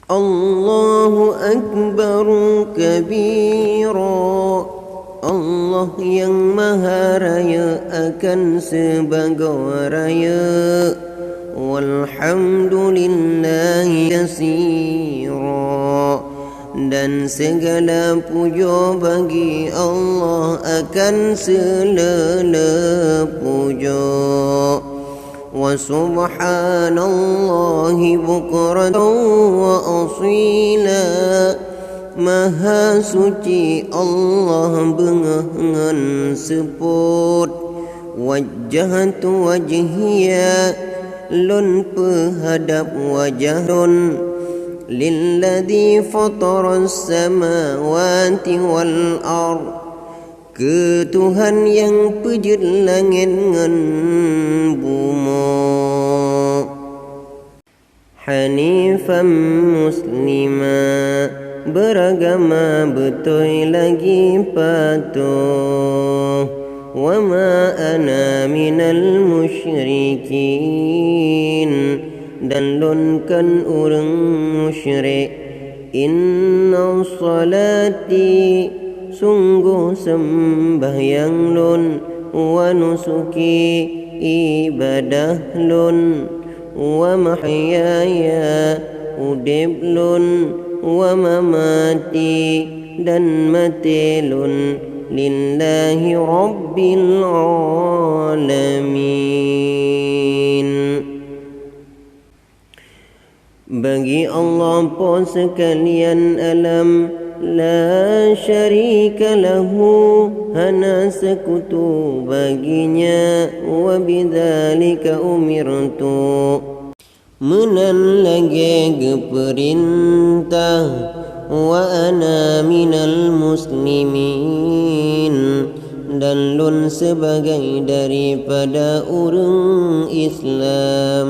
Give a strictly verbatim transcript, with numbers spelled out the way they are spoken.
Allahu Akbar kabira. Allah nyang Maha Rayeuk akan sibagoe rayeuk. Walhamdulillahi katsira. Dan segala pujoe bagi Allah akan seuleu-leu pujoe. Wa subhanallahi bukratan wa asila. Maha suci Allah beungoh ngon seupôt. Wajjahtu wajhiya, lôn peuhadab wajah lôn, lilladzi fataras samawati wal ard, keu Tuhan nyang peujeuet langét ngon bumoe. Hanifan muslima, beuragama beutôi lagi patuh. Wa ma ana minal musyrikin, dan lôn kon ureuëng musyrik. Inna salati, sunggoh seumbahyang lôn, wa nusuki, ibadah lôn, wa mahyaya, udeb lôn, wa mamati, dan maté lôn, lillahi rabbil alamin. Bagi Allah Po Seukalian Alam, la syarika lahu, hana seukutu bagi-Nya, wa bidzalika umirtu, meunan lagée geupeurintah, wa ana minal muslimin, dan lôn sibagai daripada ureuëng Islam.